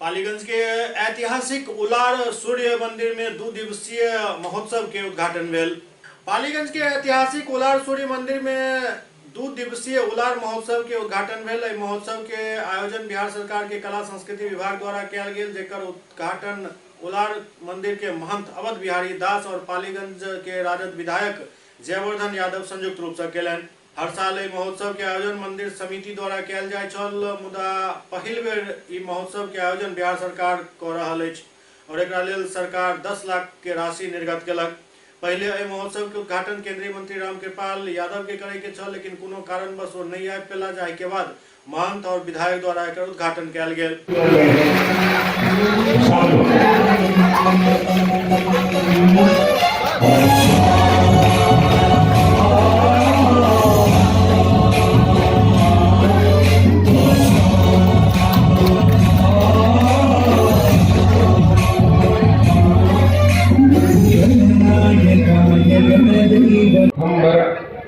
पालीगंज के ऐतिहासिक उलार सूर्य मंदिर में 2 दिवसीय महोत्सव के उद्घाटन भेल। पालीगंज के ऐतिहासिक उलार सूर्य मंदिर में 2 दिवसीय उलार महोत्सव के उद्घाटन भेल। एहि महोत्सव के आयोजन बिहार सरकार के कला संस्कृति विभाग द्वारा कयल गेल, जेकर उद्घाटन उलार मंदिर के महंत अवध बिहारी दास और पालीगंज के राजद विधायक जयवर्धन यादव संयुक्त रूप से कयलनि। हर साल एहि महोत्सव के आयोजन मंदिर समिति द्वारा कयल जाइत छल, मुदा पहिल बेर ई महोत्सव के आयोजन बिहार सरकार कऽ रहल अछि और एकरा लेल सरकार 10 लाख के राशि निर्गत केलक। पहिले एहि महोत्सव के उद्घाटन केंद्रीय मंत्री रामकृपाल यादव के करे के छल, लेकिन कोनो कारणवश ओ नहि आबि पेला, जाहि के बाद महंत और विधायक द्वारा एकर उद्घाटन कयल गेल।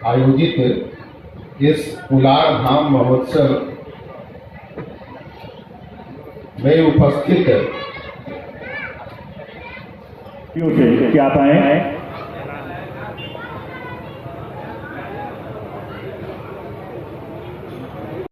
आयोजित इस उलार धाम महोत्सव में उपस्थित से क्या आप आए।